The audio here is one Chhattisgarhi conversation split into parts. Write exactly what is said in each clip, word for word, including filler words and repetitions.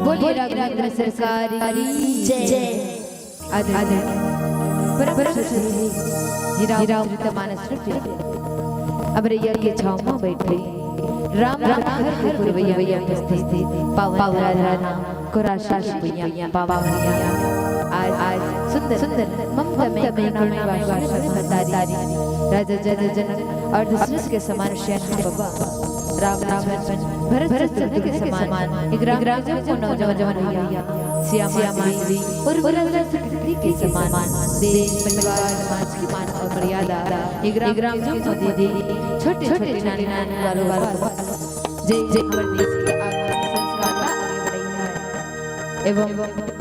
बोलिए राघवेंद्र सरकार की जय। आदरणीय परम श्रद्धेय जी राम चरित मानस रचयिता, अमरैया के छांव म बइठे राम कथा के पुरवइया उपस्थित पावन धरा कोरासी के भुइयां पावन भुइयां। आज, आज सुंदर, सुंदर ममता में करुणा निवास महतारी राजा जनक अउ दशरथ के समान श्याम बाबा राम लक्ष्मण भरत शत्रुघ्न के समान, एक राम के जब को नौजवान भैया, श्यामा देवी उर्वरा संस्कृति के समान, देश परिवार समाज की मान और मर्यादा, एक राम जब को दीदी, छोटे छोटे नानी नानी वालों वालों, जय जय हमर देश के आगमन संस्कार ला आगे बढ़ाई है। एवं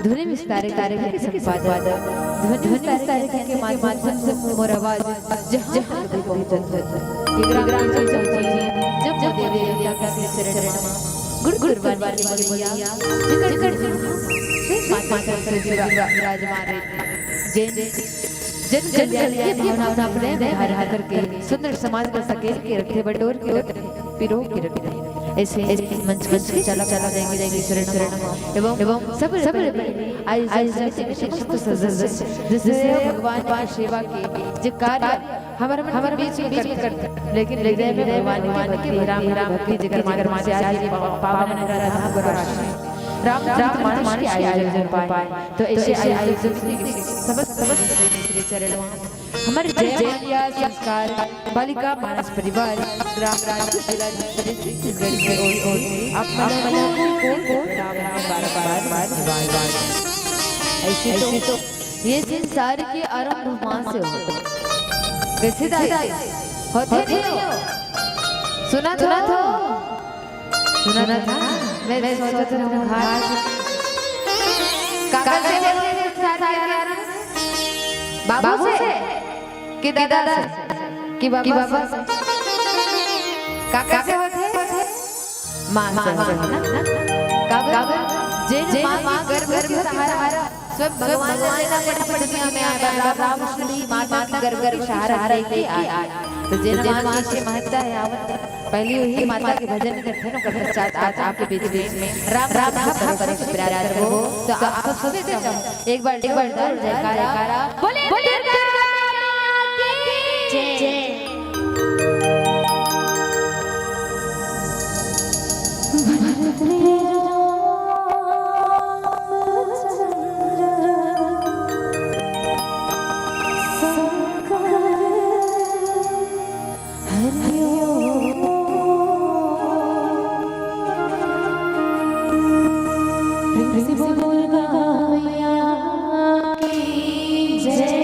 ध्वनि विस्तारक के संपादक, ध्वनि विस्तारक के माध्यम से मोर आवाज जहाँ तक भी पहुँचत हो। विक्रांत जब जब मोदी देवता के चरण में गुरु गुरु कुर्बानी के भैया, जिकर जिकर माता सरस्वती विराजमान रहे। जय जय जन कल्याण के भावना अपने में हर हर करके सुंदर समाज का सकेल के रखे, बटोर के रखे, पिरो के रखे। ऐसे, ऐसे मंच, मंच के चला, चला जाएंगे, जाएंगे शरण, शरण। एवं, एवं सब, सब पहले आयोजन समिति के समस्त सदस्य, जैसे भगवान की सेवा के जो कार्य हमारे मन, हमारे बीच में करते, लेकिन हृदय में भगवान की भक्ति, राम की भक्ति, जेकर माध्यम से आज ये पा-, पावन राम राम रामचरित मानस के आयोजन हो पाए। तो ऐसे आयोजन समिति के समस्त, समस्त श्री चरण हमारे जय माल्या संस्कार बालिका मानस परिवार, ग्राम राजपुर, जिला छत्तीसगढ़ के ओर, ओर से आप मन ला कोटि, कोटि प्रणाम, बार, बार, बार, बार, बार। ऐसे तो ये संसार के आरंभ माँ से हो। कैसे दाई? होथे नहीं हो? सुना था? सुना था? मैं सोचत रहूं, हाँ। काकर से होथे संसार के आरंभ? बाबू से? कि दादा से? कि बाबा से? काकर से होथे? माँ से होथे ना? काबर? जेन माँ के गर्भ के सहारा स्वयं भगवान ला लेना पड़े दुनिया में आए बर, राम कृष्ण भी माता के गर्भ के सहारा लेके आए। तो जेन माँ के महत्ता है, आवत पहली वही माता के भजन करथे ना, ओकर पश्चात आज आपके बीच में राम, राम नाम का सर्वत्र प्रचार करबो। तो आप सब सभी से एक बार, एक बार जोरदार जयकारा। बोले, बोले दुर्गा मैया की जय।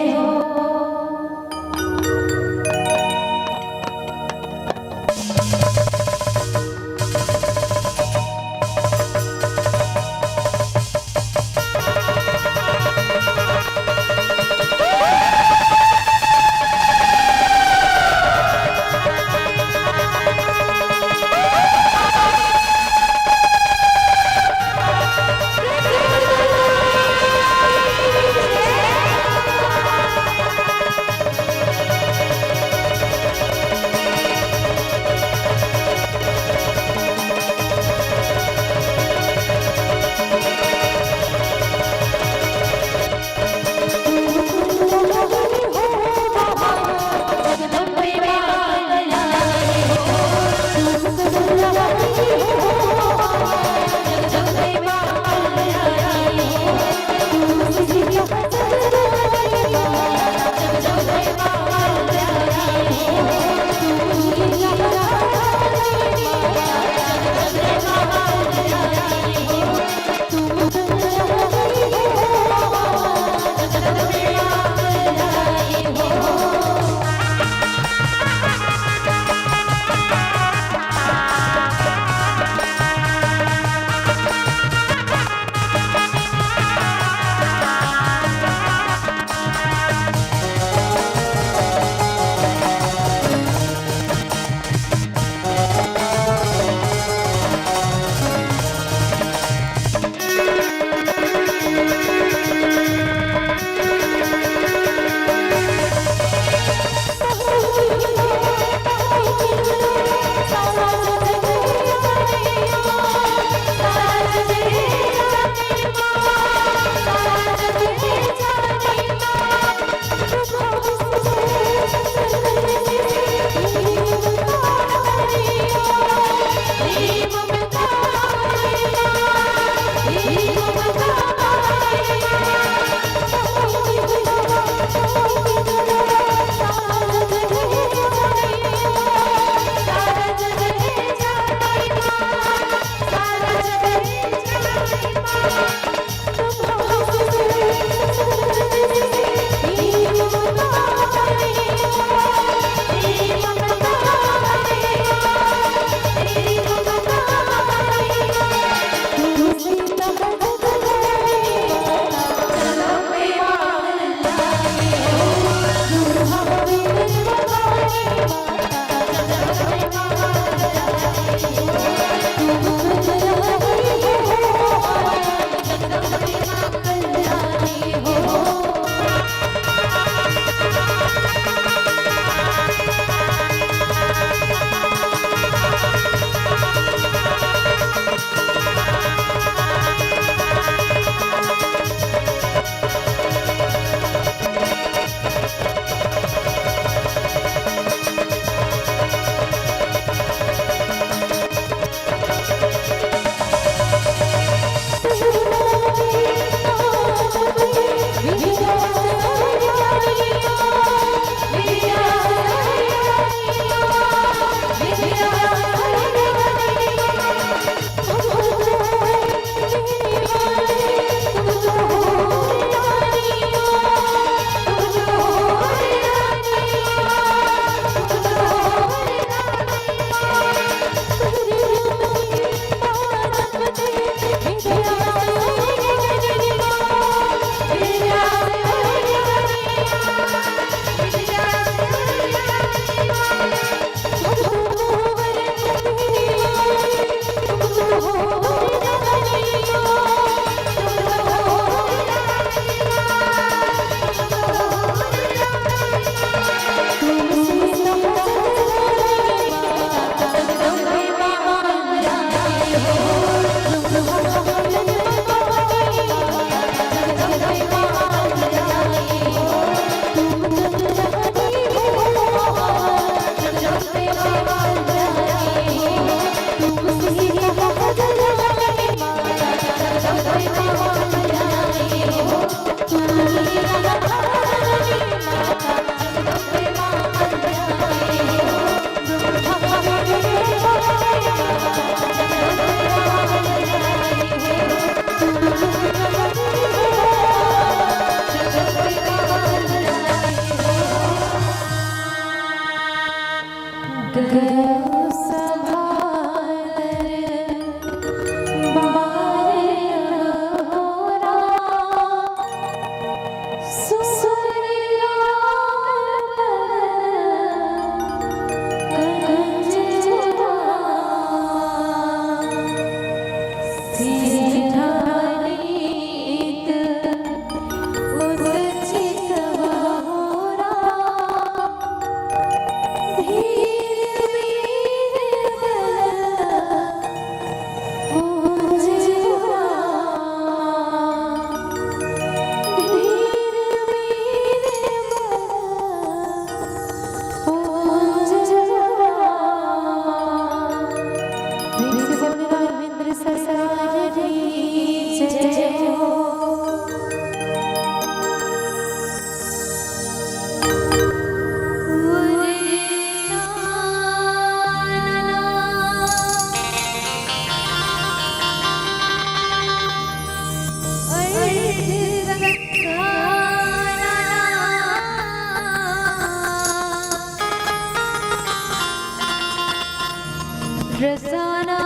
रसना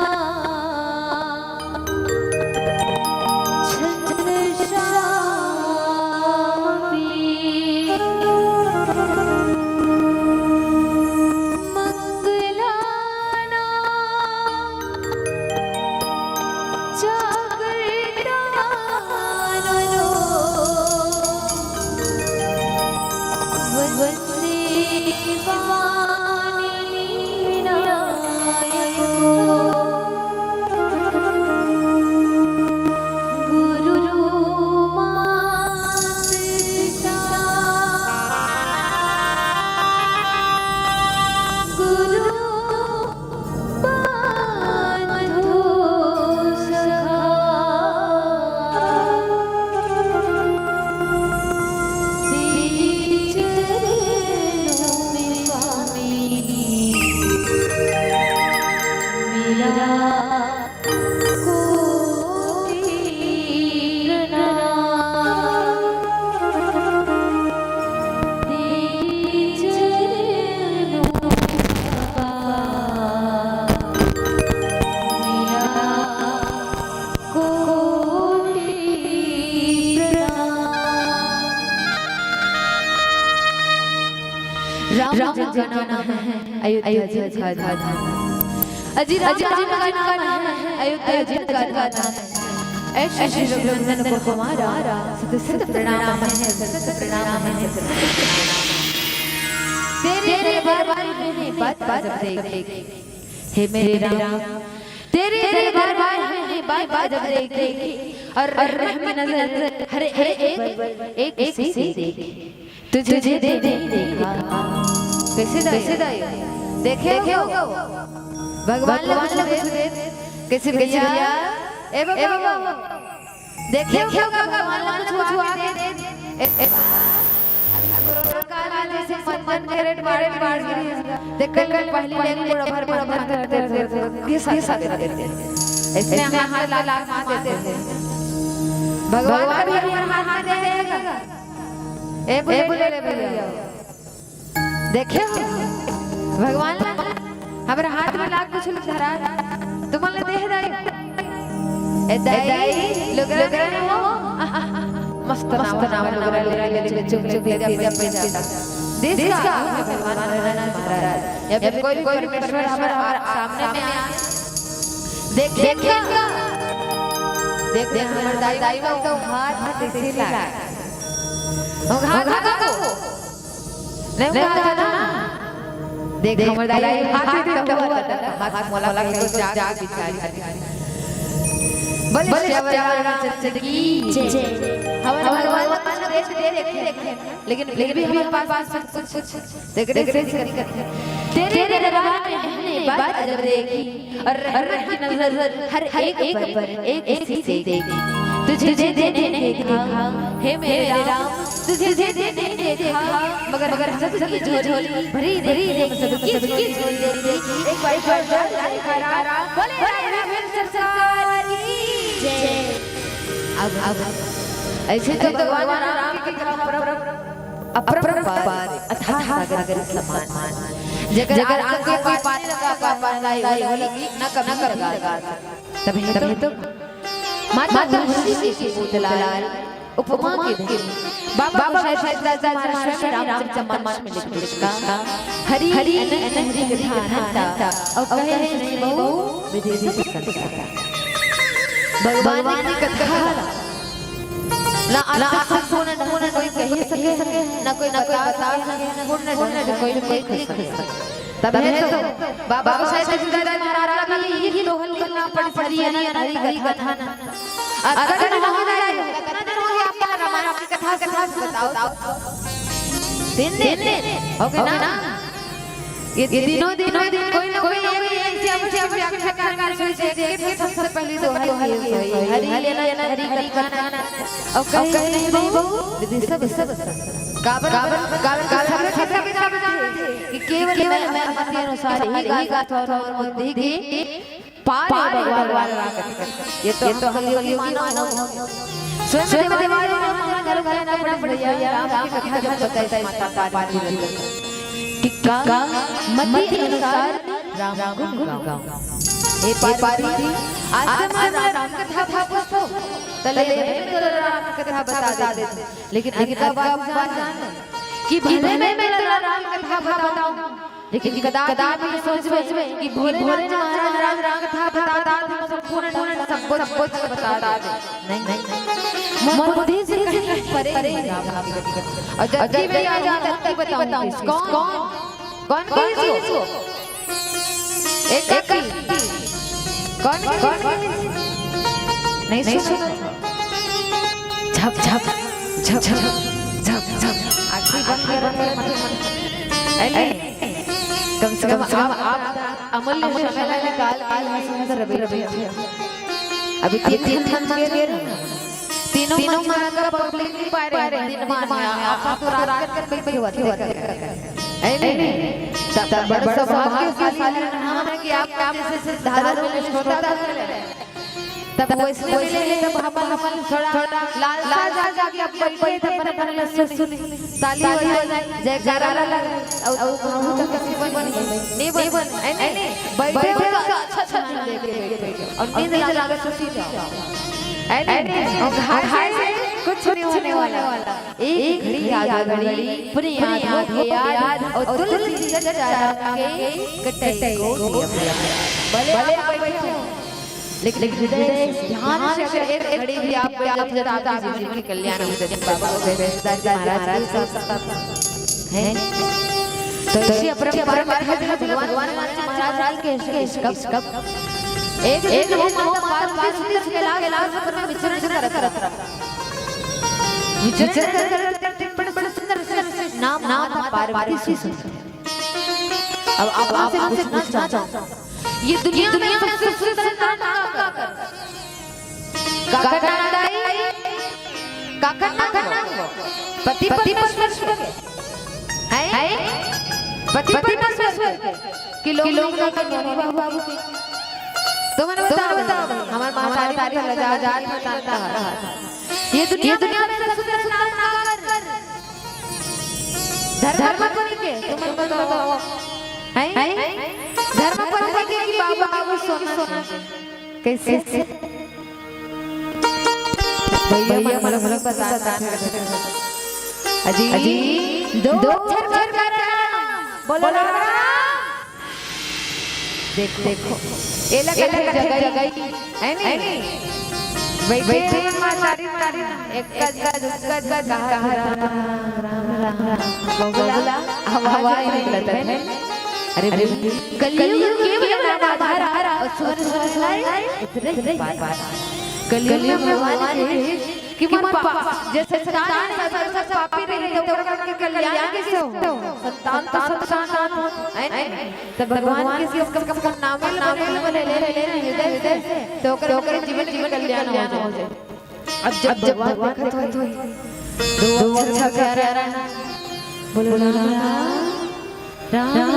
छत्र श्याम पी। मंगलाना जागृतानो वन्दे वाणी नायको। गुरु मात पिता गुरु बंधु सखा। तेरे चरणों में स्वामी मेरा कोटि प्रणाम। तेरे चरणों में बाबा मेरा कोटि प्रणाम। राम राम जन्म है अयोध्या जिनका धाम। अजी राम राम जन्म है अयोध्या जिनका धाम। ऐसे श्री रघुनंदन को हमारा सत सत प्रणाम है, सत सत प्रणाम है, सत सत प्रणाम। तेरे दरबार में है बात बात देख। हे मेरे राम, तेरे दरबार में है बात बात देख। और रहम की नजर हर एक पर एक एक से देख। तुझे तुझे दे दे देखा। कैसे दाई? कैसे दाई? देखे हो? भगवान ने कुछ दे। कैसे भैया? ए बाबा, देखे हो का भगवान ने कुछ हुआ के दे? ए, ए, कोरोना काल में जैसे मंजन के रेट बाढ़, बाढ़ गिरी है। देख, कल, कल पहली, पहली पूरा भर, भर, भर, भर, भर, भर, ये साथ, ये साथ देते हैं। इसने हाथ ला, ला, हाथ देते हैं। भगवान भी हमारा हाथ दे देगा। ए बुले, ए बुले, बुले भैया। देखे हो? भगवान ला हमर हाथ में लाग कुछ धरा। तुमन ला देह दाई। ए दाई, लुगरा, लुगरा ने हो। मस्त, मस्त नाम, नाम, लुगरा, लुगरा, लुगरा, चुप, चुप, लुगरा, पे जाता। देश का भगवान महाराज। या फिर कोई, कोई परमेश्वर हमारे सामने में आ। देख, देख, देख, देख, हमर दाई, दाई, दाई, तो हाथ में देसी ला। हम हाथ, हाथ, हाथ। नहीं उठाता ना। देख, हमर दाई हाथ ही तो हुआ था। हाथ मोला के तो जाग बिचारी। बोले श्यावर रामचंद्र की जय। हमर भगवान देख, देख, देख, लेकिन फिर भी हमर पास, पास कुछ, कुछ, कुछ देख, देख, देख, देख। तेरे दरबार में हमने बात अजब देखी। और रहमत की नजर हर एक पर एक एक से देखी। तुझे देने देखा, हे मेरे राम, तुझे देने देखा, मगर, मगर सबकी झोली भरी, भरी देखी, सबकी झोली देखी। एक बार जोरदार जयकारा, बोले राम सरकार की जय। अब, अब ऐसे तो भगवान राम की कथा अपरंपार, अथाह सागर के समान। जगर आग के पानी लगा पार पार लाई, वो लगी न कभी लगा। तभी, तभी तो माता तुलसी के पूत लाल, उपमा के धनी, बाबा गोसाई दास महाराज श्री रामचरित मानस में लिख लिखा, हरि हरि अनंत हरि कथा अनंता, और कहे सुनी बहु विधि से प्रशंसा। भगवान की कथा ला आज तक संपूर्ण न कोई कही सके, न कोई, न कोई बता सके, न पूर्ण ढंग से कोई, कोई कह सके। तब है तो बाबा गोसाई तुलसीदास महाराज का भी यही दोहन करना पड़ पड़ी है ना, हरि कथा ना। अगर न हो जाए, कतना दिन हो गया आपका रामायण की कथा सुना, बताओ। तीन दिन हो गए ना? ये दिनों, दिनों दिन कोई ना कोई ऐसी, ऐसी व्याख्या करना शुरू कीजिए कि सबसे पहले तो हरि लेना, हरि कथा ना। अउ कहे नहीं बहू, विधि सब, सब, सब। काबर, काबर, काबर, काबर, सब, सब, सब, सब, कि केवल मैं, मैं मति अनुसार ही गात हौं अउ मोर बुद्धि के पार हे भगवान। ये तो, ये तो हम कलयुगी मानव हौं। स्वयं देवालय में हमारा घर घर ना पड़े भैया, राम की कथा जब बताई माता पार्वती जी ने। कि का मति अनुसार राम गुण गाऊं। हे पार्वती, आश्रम में राम कथा पुस्तक, तले में तो राम कथा बता दे। लेकिन, लेकिन अनका बात जान कि भले मैं, मैं तोला राम कथा बताऊं, लेकिन कदापि सोचबे कि भोलेनाथ महाराज राम कथा बता दे, तो संपूर्ण, संपूर्ण सब कुछ, सब कुछ बता दे। नहीं, नहीं, नहीं। मोर बुद्धि से कहीं परे हे राम कथा। अउ जब भी मैं जाऊं, तब भी बताऊं। कौन? कौन कहिस वो? एक, एक कौन कहिस? नहीं सुना। झप, झप, झप, झप, झप, झप। आँखी बंद कर, बंद कर, बंद कर। अरे, कम से कम आप, आप अमूल्य समय ला निकाल के यहाँ सुंदर बैठे हो। अभी तीन, तीन ठन मन के तीनों मन का पब्लिक नहीं पा रहे हैं, दिन मान, आप तो रात कर बैठे हुआ थे। है नहीं? तब, तब बड़ा सौभाग्यशाली हम हैं कि आप, आप जैसे श्रद्धालु मिले, श्रोता मिले। तब वो इसलिए मिले, तब हम, हम थोड़ा, थोड़ा लालसा जागे कि अब बैठे थे, अपन, अपन सुनी, सुनी। ताली बजाई, जयकारा लगा, और, और हम तो किसी को नहीं, नहीं बन, नहीं बन, है नहीं? बैठे हो तो अच्छा, अच्छा ध्यान दे के बैठो। और नींद लगा, सुती जाओ। है नहीं? और घाय से कुछ नहीं होने वाला। एक घड़ी याद, घड़ी, अपनी याद को याद, और तुलसी चर्चा के कटई को दिया। भले आप बैठे हो, लेकिन हृदय से ध्यान से अगर एक घड़ी भी आप बैठो, तो आपके जीवन के कल्याण हो जाते हैं। बाबा भैरवदास जी महाराज के साथ हैं। तो इसी अपरंपरा में भगवान महाराज के कब, कब एक, एक दिन वो माता पार्वती सुंदर कैलाश पर्वत पर विचरण करत रहा। विचरण करत, करत, करत, बड़े, बड़े सुंदर, सुंदर नाम, नाम पार्वती सुंदर। अब आप, आप, आपसे पूछना चाहूँ, ये दुनिया में सबसे सुंदर नाम का, काकर नाम दाई? काकर नाम? पति, पति परमेश्वर के। हैं? पति परमेश्वर के। कि लोग, लोग का मम्मी बाबू के। तो मन बताओ, बताओ। हमार महतारी, महतारी लजा, लजा, लजा, लजा। ये दुनिया, ये दुनिया में सबसे सुंदर नाम काकर? धर्म पत्नी के, तुम बताओ। हैं? धर्म पत्नी के कि बाबू, बाबू सोना। कैसे? भैया, मन, मन बता, बता। अजी, अजी, दो, दो अक्षर का नाम। बोलो राम राम। देखो, देखो। एला कथे जगई, है नी? बैठे, बैठे मन महतारी, महतारी। एक गज, गज, गज, गज, कहा राम, राम, राम, राम। बगुला, आवाज नहीं निकलता है। अरे, अरे, कलयुग के बना आधार और सुन, सुन, सुन, इतने ही बात। कलयुग में भगवान के कि मन पा-, जैसे संतान है, सब पापी रही, तो ओकर के कल्याण कैसे हो? संतान तो संतान हो, है नहीं? तो भगवान के कम से कम नाम ले, नाम ले, ले, ले, ले, ले, ले, तो ओकर, ओकर जीवन, जीवन के कल्याण हो जाए। अब जब, जब भगवान देखत होई, दो अक्षर का प्यारा नाम, बोलो राम राम, राम राम।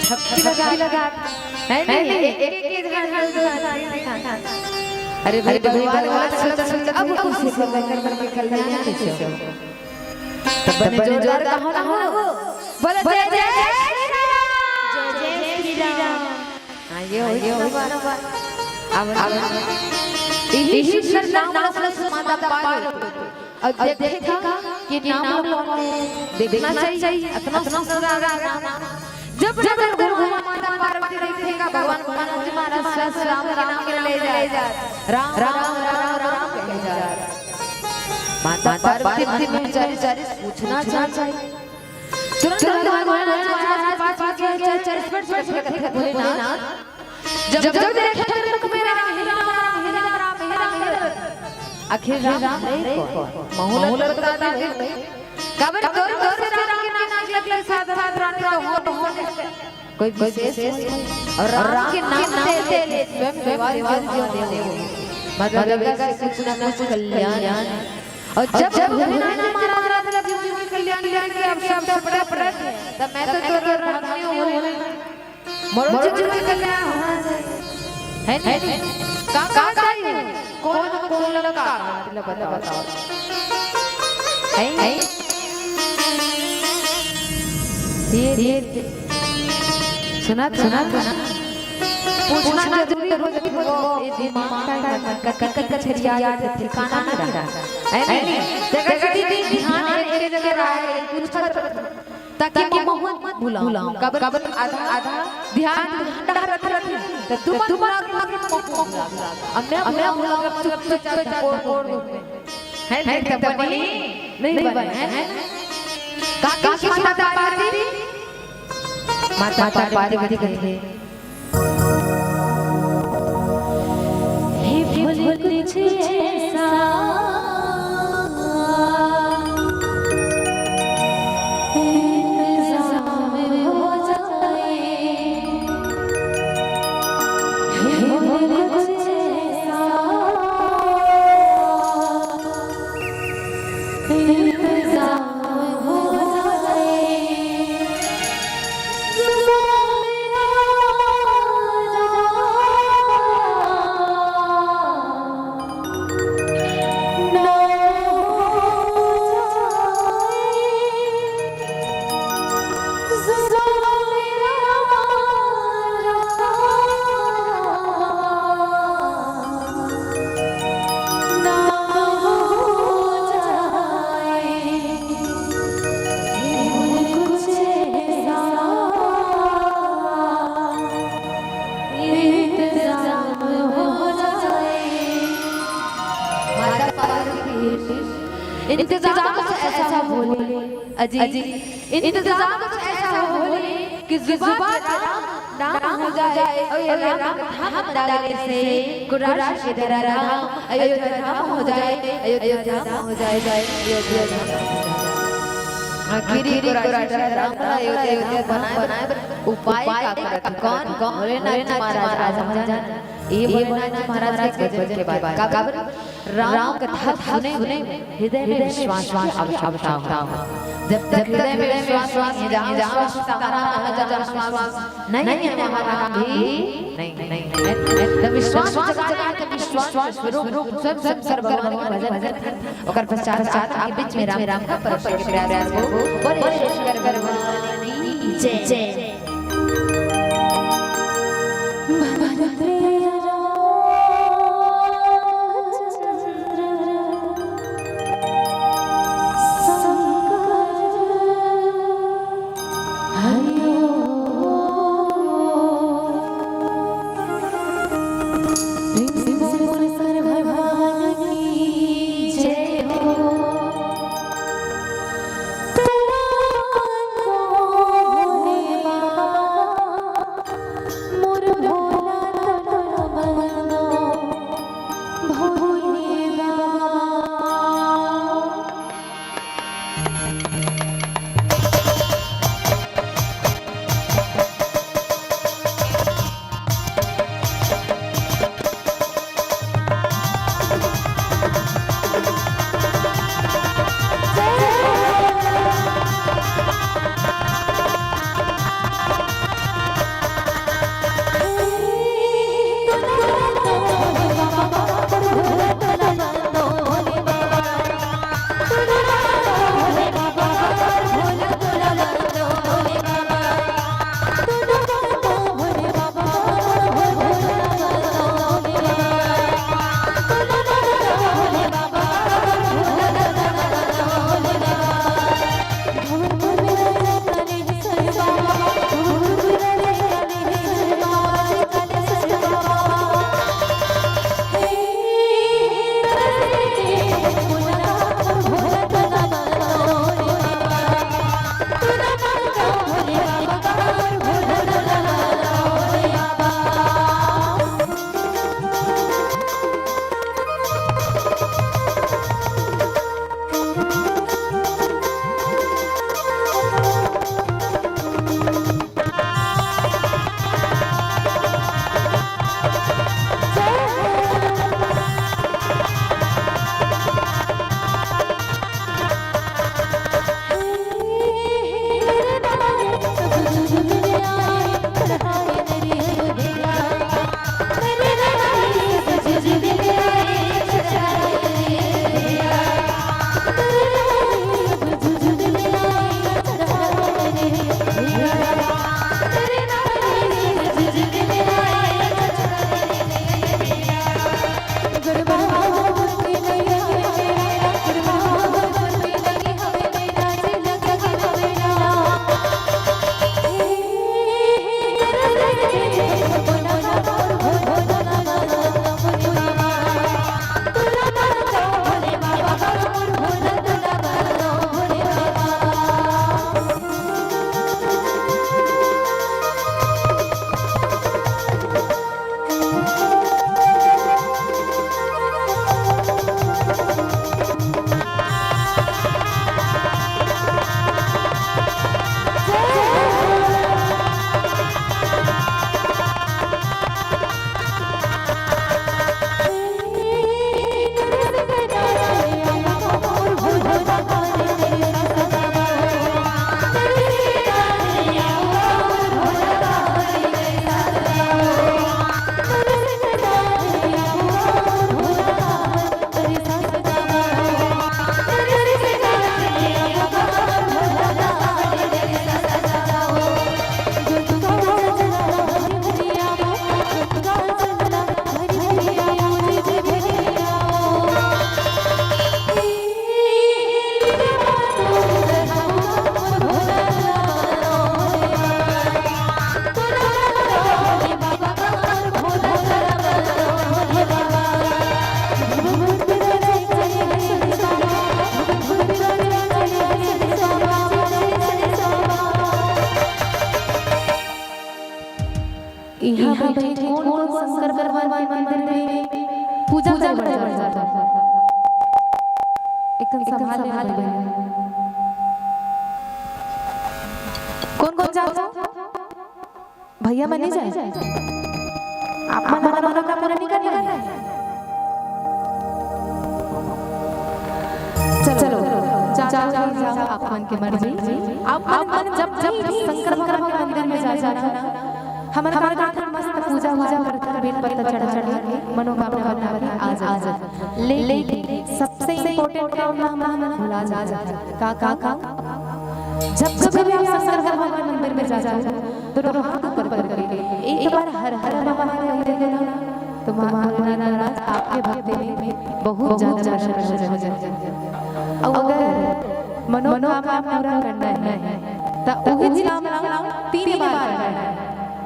झपकी लगा, लगा। है नहीं? एक, एक, एक, अरे भाई, अरे भाई, भगवान, भगवान, भगवान, सोचा, सोचा, अब खुशी से लेकर मन के कल्याण कैसे हो? तब बने जोरदार कहो ना हो। बोलो जय जय श्री राम। जय जय श्री राम। हाँ, ये हो, ये हो। अब, अब यही सुंदर नाम वाला माता पार्वती। और देखे था कि नाम लोगों ने देखना चाहिए, इतना सुंदर नाम। जब, जब गुरु माता पार्वती देखेगा, भगवान, भगवान जी महाराज स्वयं राम, राम के ले जा, राम, राम, राम, राम, राम कहे जा। माता पार्वती, माता पार्वती बेचारी, बेचारी पूछना चाहिए। तुरंत भगवान महाराज पास गए, चल, चल, चल, चल, चल, भोलेनाथ। जब, जब देखे तेरे मुख में राम, हे राम, राम, हे राम, राम, हे राम। आखिर राम है कौन? महूँ ला बता दे। काबर तोर, तोर से राम के नाम निकले, साधारण प्राणी तो हो नहीं सकते। कोई विशेष नहीं। और राम के नाम लेते ले स्वयं देवाल क्यों देव हो? मतलब, देवता से कुछ ना कुछ कल्याण। और जब भोलेनाथ महाराज राजा जीव के कल्याण करके अब सब सब पड़ा पड़ा, तब मैं तो तोर धर्म नहीं हूँ। मोर जीव के कल्याण होना चाहिए। है नहीं? का, का चाहिए? कौन, कौन लगा? मतलब, बताओ, बताओ। है? है? ये, ये, सुना, सुना, सुना। पूछना जरूरी हो, वो ये दिमाग का, का, का, का, का, का छरिया के ठिकाना नहीं रहा। है नहीं? जगह से भी ध्यान एक जगह रहा है, कुछ कर, ताकि मैं महूँ मत भुलाऊँ। काबर, काबर आधा, आधा ध्यान भंडार रख रख। तो तुम, तुम, तुम, तुम, तुम, अब मैं, अब मैं भुलाऊँ, चुप, चुप, चुप, चुप, चुप, चुप। है, है, तब बनी? नहीं बने, है? का, का, माता पार्वती? माता पार्वती कथे, हे भोले, कुछ ऐसा इंतजाम हो जाए। हे भोले, कुछ ऐसा इंतजाम हो जाए। इंतजाम कुछ ऐसा हो, अजी, इंतजाम कुछ ऐसा हो कि जुबान नाम हो जाए और ये राम कथा बता दे से कुराश के दरा राम अयोध्या धाम हो जाए, अयोध्या धाम हो जाए, जाए, अयोध्या धाम हो जाए। आखिरी कुराश के दरा राम अयोध्या धाम बनाए, बनाए उपाय का करत, कौन, कौन? भोलेनाथ महाराज। आज हम जान, ये भोलेनाथ महाराज के गजब के बारे में। काबर? राम कथा सुने में हृदय में विश्वास की आवश्यकता हो। जब तक हृदय में विश्वास नहीं है, जहाँ विश्वास, जहाँ विश्वास नहीं है, वहाँ राम भी नहीं, नहीं, नहीं। तो विश्वास जगाना है, तो विश्वास स्वरूप स्वयं शंकर भगवान का भजन करते हैं। ओकर पश्चात आपके बीच में राम, राम का प्रवेश के प्रयास को बोले शंकर भगवान की जय। भगवान के मंदिर में पूजा करे बर जात हन। एकदम संभाल ले भैया। कौन कौन जात हन? भैया मन नहीं जाए। आप मन अपन मनोकामना पूरा नहीं करना है। चलो, चलो, जाओ, जाओ, जाओ, आप मन के मर्जी। आप मन, मन जब, जब शंकर भगवान के मंदिर में जा, जाना, हमन का मस्त पूजा, वूजा करके बेल पत्ता चढ़ा, चढ़ा के मनोकामना, कामना आ जा, आ जा। लेकिन सबसे important काम ना, ना, ना भुला जा, जा। का, का, का? जब, जब भी आप शंकर भगवान के मंदिर में जा, जा, दोनों हाथ ऊपर करके एक बार हर हर महादेव कह देना, तो माँ भोलेनाथ आपके भक्ति में बहुत ज्यादा प्रसन्न हो जाए। और अगर मनोकामना पूरा करना है, तो वही काम ना तीन बार करना है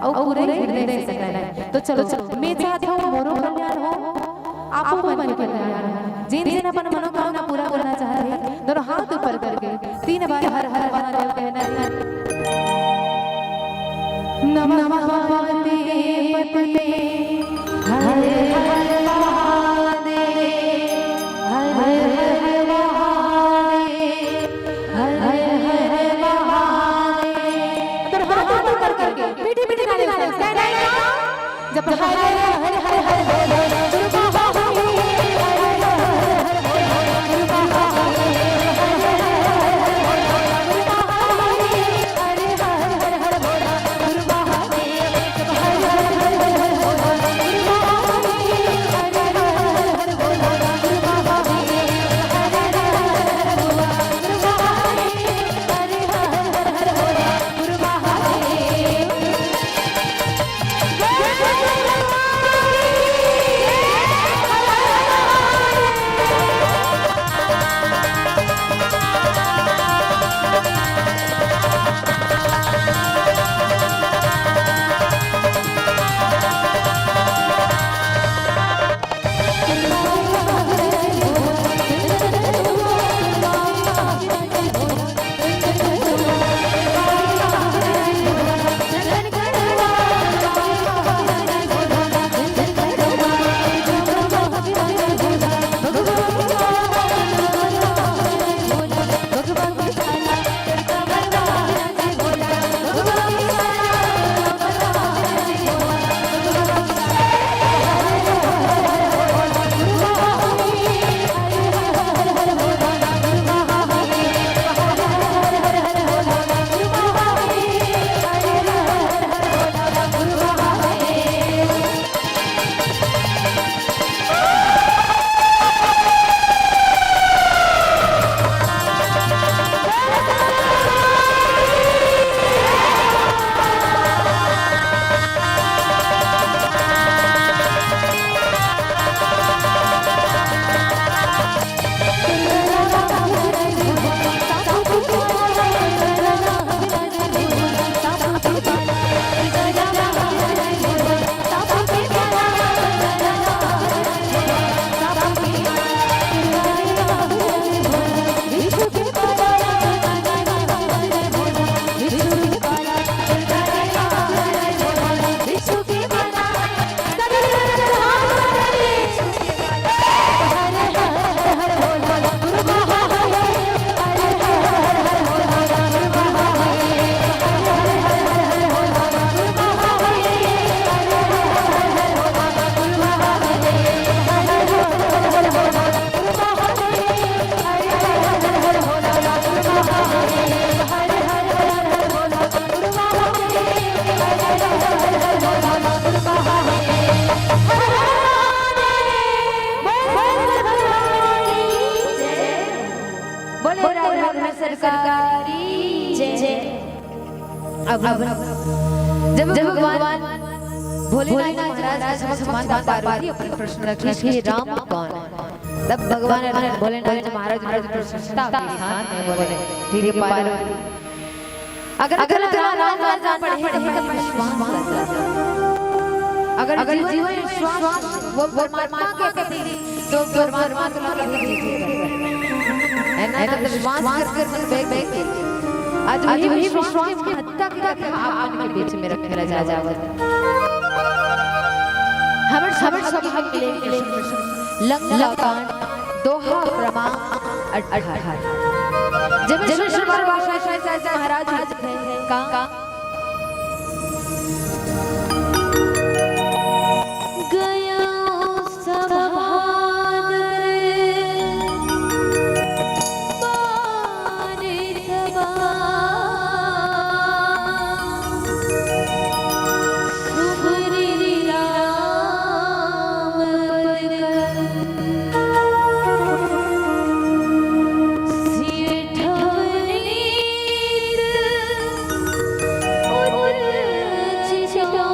और पूरे हृदय से करना है। तो चलो, मैं चाहता हूँ मोरो कल्याण हो, आपो मन के कल्याण हो। जेन जेन अपन मनोकामना पूरा करना चाहत हे, दोनों हाथ ऊपर करके तीन बार हर हर महादेव कहना है। नमः पार्वती पतये, हर हर महादेव, हर हर महादेव, हर हर महादेव। दोनों हाथ ऊपर करके मीठे मीठे गाने से जय जय राम। जब हरे हरे हरे हरे बोलो, दुर्गा हरे हरे हरे बोलो, दुर्गा हरे हरे हरे बोलो, दुर्गा हरे हरे हरे बोलो, दुर्गा हरे हरे हरे बोलो, दुर्गा हरे हरे हरे बोलो, दुर्गा हरे हरे हरे बोलो, दुर्गा हरे हरे हरे बोलो, दुर्गा हरे। बोले राधेश्याम सरकार की जय। अब, अब जब, जब भगवान भोलेनाथ महाराज के समक्ष माता पार्वती अपना प्रश्न रखी कि राम कौन है, तब भगवान भोलेनाथ महाराज, महाराज प्रश्न के साथ में बोले, ठीक है पार्वती, अगर, अगर तोला राम ला जान पड़े हे, तो मैं विश्वास कर सकता। अगर, अगर जीवन विश्वास वो परमात्मा के प्रति, तो परमात्मा तोला कभी जीत नहीं सकता। है ना? तो विश्वास कर, कर, कर, कर, कर। आज वही विश्वास की महत्ता की कथा आप मन के बीच में रखे ला जावत। हमर सब, हमर सब भाग मिले, मिले। लंका कांड, दोहा क्रमांक अठारह। जब जब शंकर महाराज हैं, का, का? गयो सभादर मानित बा। सुग्रीव राम पद कमल। सिय ठवनीत उच्च जो।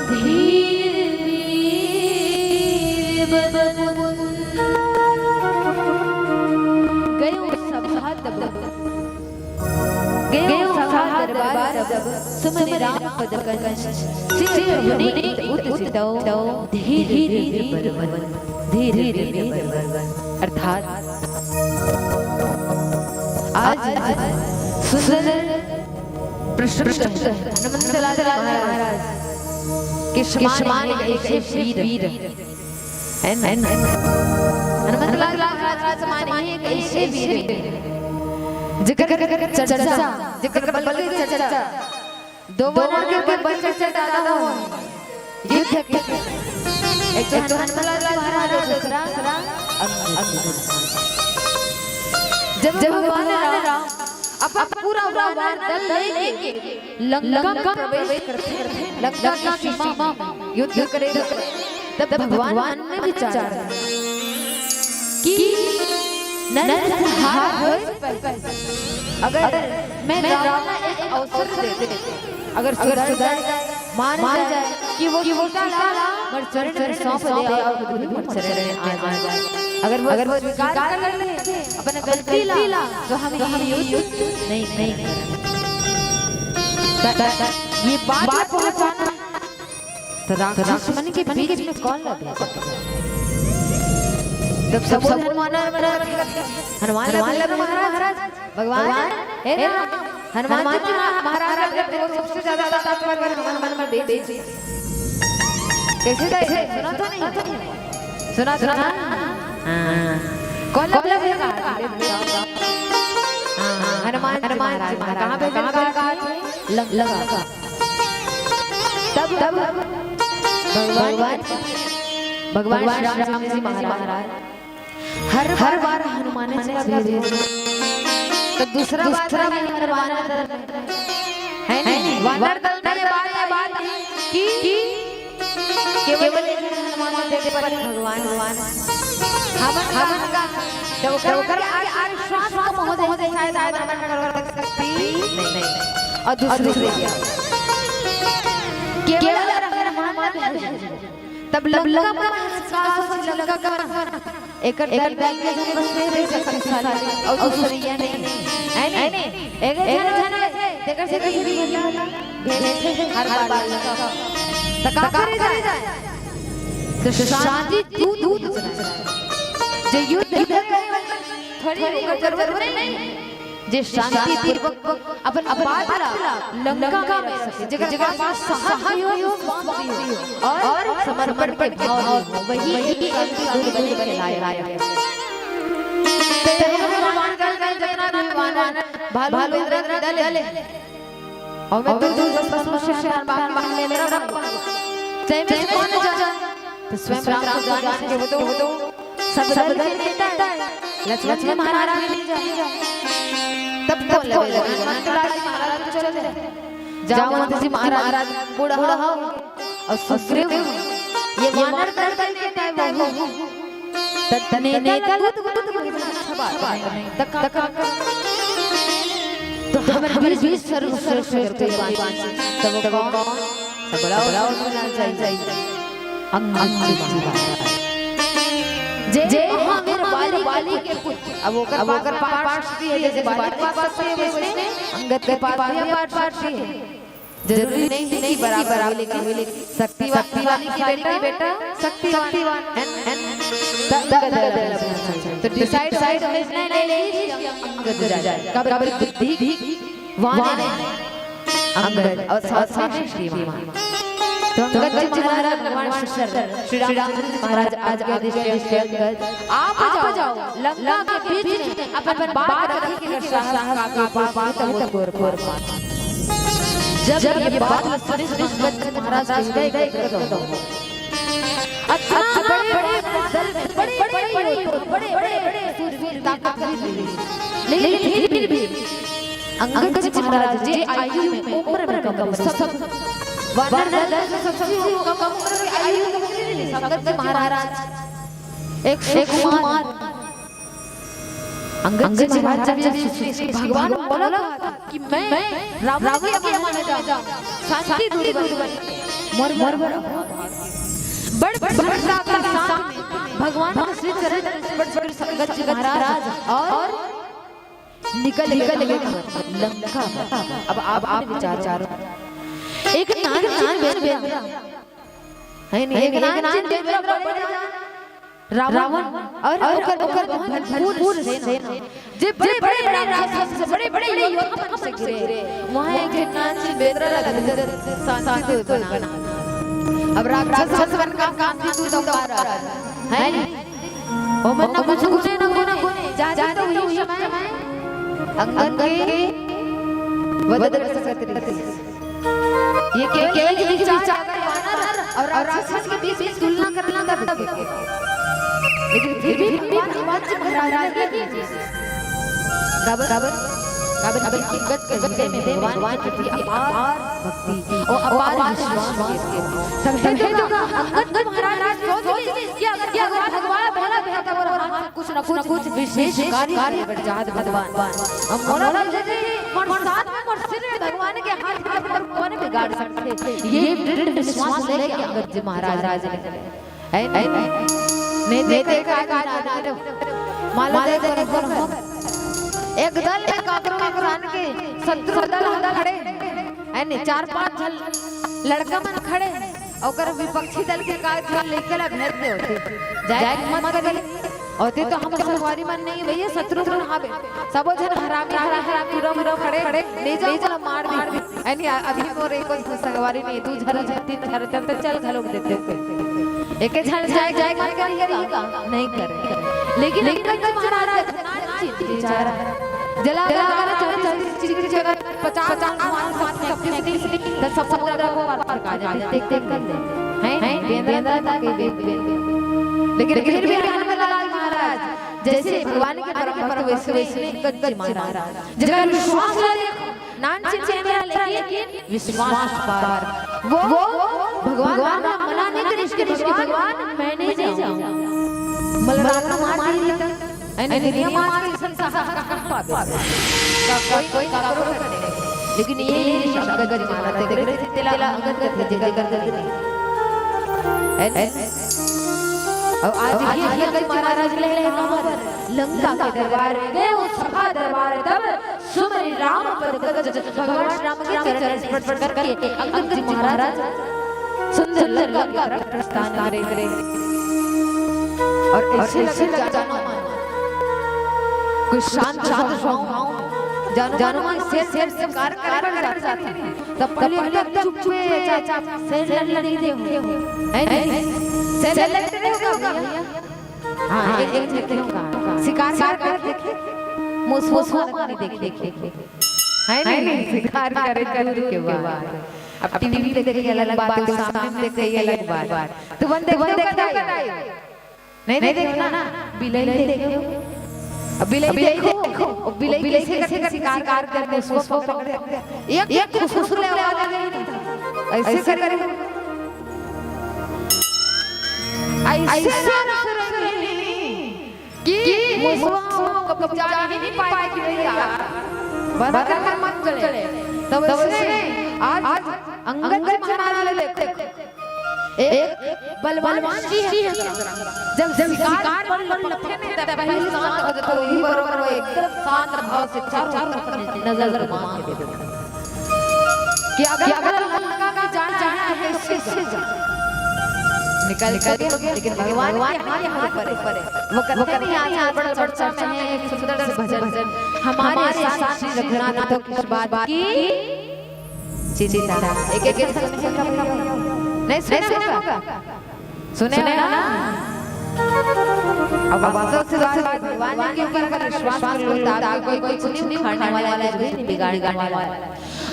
धीर वीर बल मुन। गयो सभा तब, गयो सभा दरबार तब, सुमिरि राम पद कंज। सिय ठवनीत उच्च जो, धीर वीर बल मुन। धीर वीर बल मुन। अर्थात आज सुंदर प्रशंसा हनुमंतलाल महाराज के समान एक ऐसे वीर, है ना? हनुमंतलाल महाराज के समान एक ऐसे वीर, जेकर चर्चा, जेकर बल के चर्चा दो वन के ऊपर बल चर्चा ज्यादा हो। युद्ध के एक तो हनुमंतलाल महाराज और दूसरा अर्जुन। जब जब भगवान राम अपन पूरा वानर दल लेके लंका में प्रवेश करते हैं, लंका की सीमा में युद्ध करे, तब भगवान मन में विचार कि नरसंहार हो, अगर मैं रावण ला एक अवसर दे, अगर सुधर जाए, मान जाए कि वो, कि वो सीता ला मोर चरण में सौंप दे और खुद भी मोर चरण में आ जाए। अगर वो, अगर वो स्वीकार कर ले अपने गलती ला, तो हम, तो हम ये युद्ध नहीं, नहीं करेंगे। त-, त-, ये बात पहुंचाना तो राक्षस मन के बीच में कौन ला भेजा? तब सब, सब हनुमान, हनुमान, हनुमान लगे महाराज, भगवान, हे राम, हनुमान जी महा-, महाराज लगे तो वो सबसे ज्यादा ताकतवर हनुमान मन में भेज। कैसे था इसे? सुना तो नहीं? सुना, सुना? हाँ। कौन ला भेजा? हाँ, हनुमान जी महाराज। कहाँ भेजा? लंका। तब, तब भगवान, भगवान श्री राम जी महाराज हर, हर बार हनुमान जी ला भेजे। तो दूसरा बार, दूसरा बार हनुमान जी ला, है नहीं? वानर दल में ये बात, ये बात कि केवल एक हनुमान जी देखे पर भगवान, भगवान। हमन, हमन का, तो ओकर, ओकर आगे आगे श्वास कम हो जाए, शायद आज हमन कर सकती नहीं। और दूसरी, केवल अगर हनुमान ना भेजे, तब लंका में हंस का, हंस लंका का, एकर दल, दल में बस रह सकती साले, और दूसरी ये नहीं। है नहीं? एक झन है, तेकर से कहीं भी हर बार लंका। तो का करे जाए? तो शांति दूत, दूत। जो युद्ध करे, थोड़ी ओकर जरूरत नहीं। जे शांति पूर्वक अपन, अपन बात ला लंका में रख सके, जेकर, जेकर पास साहस भी हो, स्वांग भी हो और समर्पण के भाव भी हो, वही एक दूत बने के लायक है। ते हनुमान दल, दल जितना भी वानर, भालू, इंद्र दल है, और मैं दूर दूर बस बस मुझसे हनुमान, हनुमान, इंद्र, चाहे मैं कौन जा, तो स्वयं राम को जान सके, वो तो, वो तो सब बदल के देता है। लक्ष्मण जी महाराज भी नहीं जाए। तब, तब बोले, बोले, हनुमान जी महाराज तो चल जाए। जामवंत जी महाराज बूढ़ा हो, और सुग्रीव ये वानर दल का नेता है वो। तब ने-, नेता गुद, गुद, गुद, गुद, अच्छा बात है। तब का, तब का। तो हमारे बीच, बीच सर्वश्रेष्ठ करते हैं। तब वो कौन? तब बड़ा और बड़ा होना चाहिए। अंगद जी महाराज। जे, जे महावीर बाली के पुत्र। अब ओकर, अब ओकर पा-, पार्षद है, जैसे बाली के पार्षद है, वैसे अंगद के पार्षद है। जरूरी नहीं है कि बराबर हो, लेकिन शक्तिवान, शक्तिवान के बेटा शक्तिवान। And, and तो अंगद वाला। तो decide, decide होने से नहीं, नहीं, नहीं, अंगद जाए। कब, कब बुद्धि वान है। अंगद और साथ में श्री मामा। तो अंगद जी महाराज भगवान शंकर, श्री रामचंद्र जी महाराज आज के आदेश के अंगद, आप जाओ, लंका के बीच में अपन बाग रखी के साहस का पाप, तो वो तोर पाप। जब ये बात सुनी, श्री अंगद जी महाराज हृदय गदगद हो। अच्छा, बड़े बड़े दल, बड़े बड़े बड़े बड़े सूरवीर, ताकतवर, लेकिन फिर भी अंगद जी महाराज जे आयु में, उम्र में कम, सब वानर दल से सबसे कम उम्र के आयु में अंगद जी महाराज, एक सुकुमार। अंगद जी महाराज जब ये सुने, भगवान बोला था कि मैं रावण के यमन में जाऊं, शांति दूत बन, मोर मोर बड़ बड़ भरोसा के साथ में भगवान के श्री चरण स्पर्श कर अंगद जी महाराज और निकल गए लंका। अब आप, आप विचारो, एक नान नान बेंदरा, है नहीं, एक नान नान बेंदरा बड़े रावण और ओकर, ओकर भरपूर सेना, जे बड़े बड़े राक्षस, बड़े बड़े योद्धा मन से घिरे, वहां एक नान नान बेंदरा ला शांति दूत बना। अब राक्षस मन का शांति दूत है नहीं? ओमन न कुछ गुने, न गुने, जाने तो उही समय अंगद के वध सकती। ये केवल एक विचार और राक्षस के बीच में तुलना करना तब। लेकिन फिर भी भगवान जी महाराज ने काबर, काबर, काबर अंगद के हृदय में भगवान के प्रति अपार भक्ति और अपार विश्वास के। तब हे तो अंगद महाराज ने सोच ली कि अगर, कि अगर भगवान भला बेहतर और हाथ से कुछ न कुछ विशेष कार्य कर जात भगवान, हम मोला दे दे, मोर साथ में मोर सिर में भगवान के हाथ, हाथ पर कौन बिगाड़ सकते। ये दृढ़ विश्वास लेके अंगद जी महाराज ने, है नहीं? नहीं देखे का, का, का, का, माला दे दे, एक दल में काकरो इंसान के शत्रु दल खड़े, है नहीं? चार पांच झन लड़का मन खड़े, ओकर विपक्षी दल के का झन लइका ला भेज दे होते, जाए मत करी होते तो हम संगवारी मन नहीं भैया, शत्रु मन हावे, सबो झन हरामी, हरामी, हरामी, पूरा, पूरा खड़े, खड़े, ले जाओ, ओला मार दी। है नहीं, अभी मोर एको संगवारी नहीं, दू झन, तीन झन, तब तो चल घलोक देते। एके झन जाए, जाए मत करी का? नहीं करे। लेकिन, लेकिन अंगद महाराज इतना चिंतित बेचारा। जला, जला, जला, चालीस, चालीस, चालीस, पचास, पचास, पचास, पचास, तो सब पूरा को बात कर जाते, देख, देख कर ले। हैं? बेंदरा तक के बेंदरा। लेकिन फिर भी हनुमान लाल महाराज जैसे भगवान के परम भक्त वैसे, वैसे अंगद जी महाराज। जगह विश्वास ला देखो, नान चिन बेंदरा लेकिन विश्वास पार। वो, वो भगवान का मना नहीं करिस कि भगवान मैं नहीं जाऊं। मलरावण मार दी था। ऐने दुनिया मार के संसार का पावे। का कोई, कोई काकरो करे। लेकिन ये नहीं शब्द गज मारा ते करे, तेला अंगद करते जगह कर दे। ऐन, ऐन। और आज ये अंगद महाराज ले, ले, ले, लंका के दरबार में गए, वो सभा दरबार तब सुमरि राम पद कज, भगवान श्री राम के चरण स्पर्श करके अंगद जी महाराज सुंदर लंका का प्रस्थान करे, करे। और ऐसे लगे जानो मानो कोई शांत, शांत स्वभाव, जानो, जानो मानो शेर, शेर शिकार करे बर जाता था। तब पहले एकदम चुप, चुप, चुप, शेर लड़, लड़ नहीं दे हो, है नहीं? शेर लड़ नहीं होगा भैया। हाँ, एक, एक झन देखे होगा। शिकार, शिकार कर देखे? मुसवा, मुसवा नहीं देखे, देखे। है नहीं? शिकार करे, करे के बाद। अब टीवी में देखे अलग बात है, सामने में देखे अलग बात। तुमन देखे हो का नहीं? नहीं देखे ना? बिलाई देखे हो? अब बिलाई देखो, अब बिलाई कैसे करके शिकार करके उसको पकड़े? एक, एक खुसुर ले आवाज आ गई। ऐसे करे। ऐसे सुरंग कि मुसवा कभी जान ही नहीं पाएगी भैया। बराबर मत चले। तब उसने आज अंगद जी महाराज ले देखो। एक बलवान सिंह जब, जब शिकार पर लपकते हैं, तब पहले शांत हो जाता है, वही बराबर वो एकदम शांत भाव से चारों तरफ नजर घुमा के देखता है। कि अगर, कि अगर लंका में जाना है तो किससे जाए? निकल, निकल गए, लेकिन भगवान के हाथ, हाथ ऊपर है। वो कहते नहीं, आज बड़ चर्चा में है एक सुंदर से भजन, हमारे साथ श्री रघुनाथ तो किस बात की चिता। एक एक झन सुने हो का? नहीं सुने हो का? सुने हो ना? अब वास्तव से भगवान के ऊपर अगर विश्वास कर लो तो आपके कोई कुछ नहीं उखाड़ने वाला है, कुछ नहीं बिगाड़ने वाला है।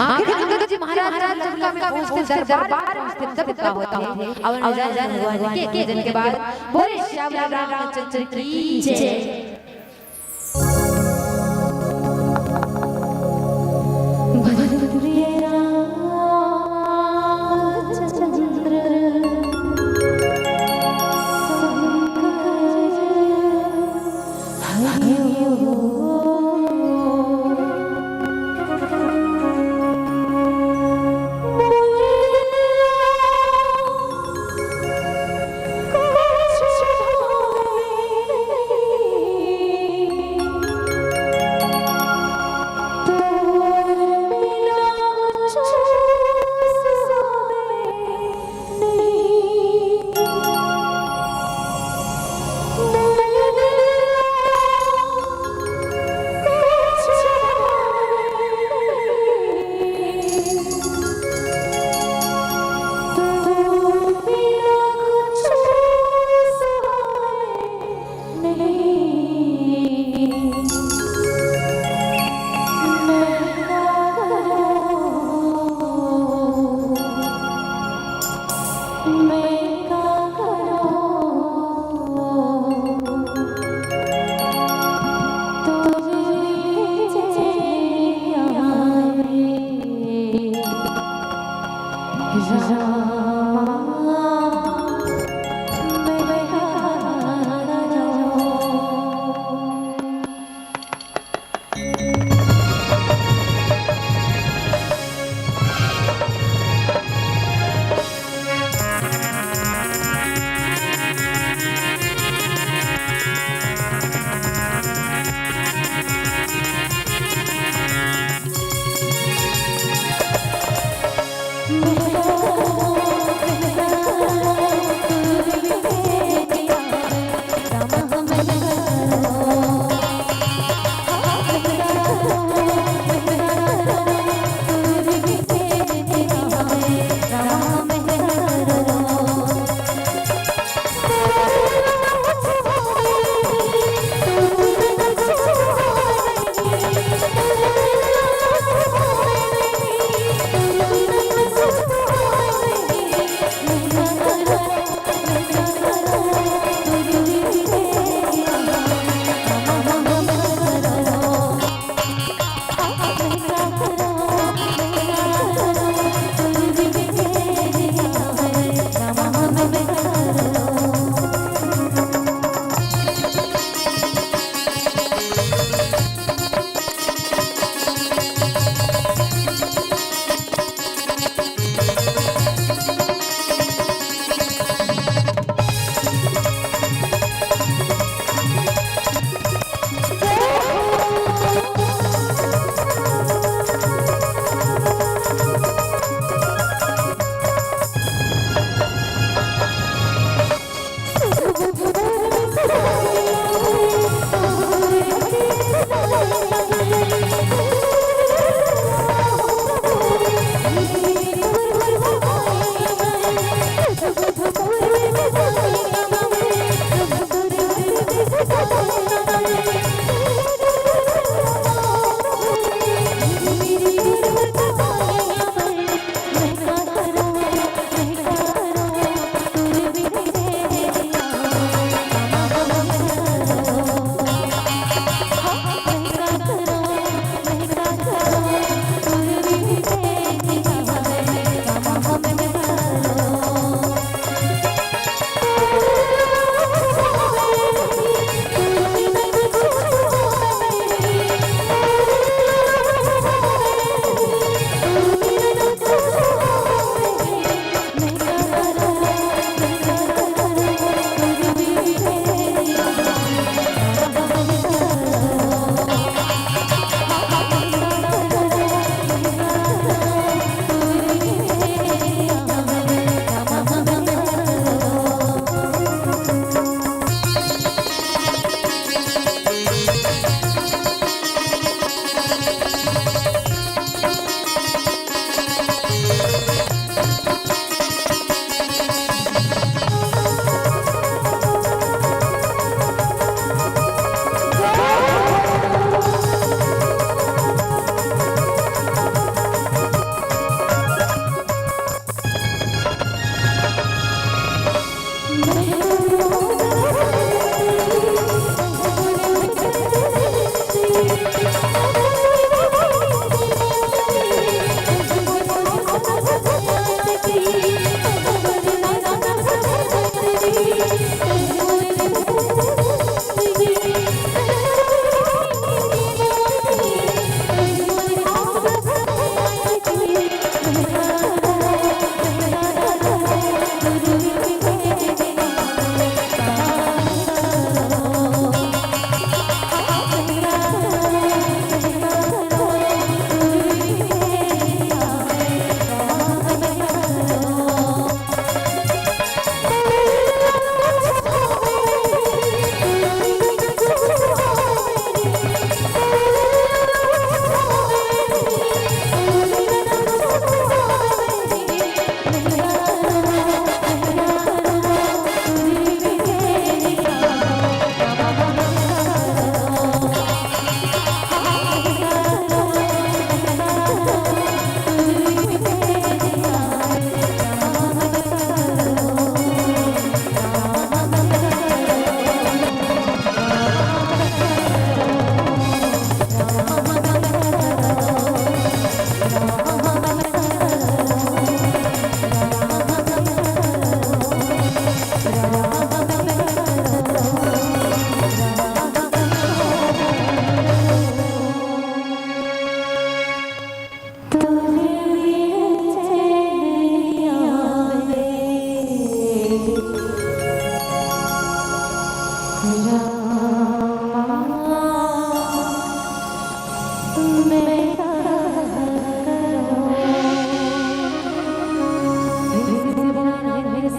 आखिर नंद जी महाराज जब लंका में पहुंचते, दरबार में पहुंचते, तब का होता है? और भगवान के पूजन के बाद बोले श्याम रामचंद्र की जय।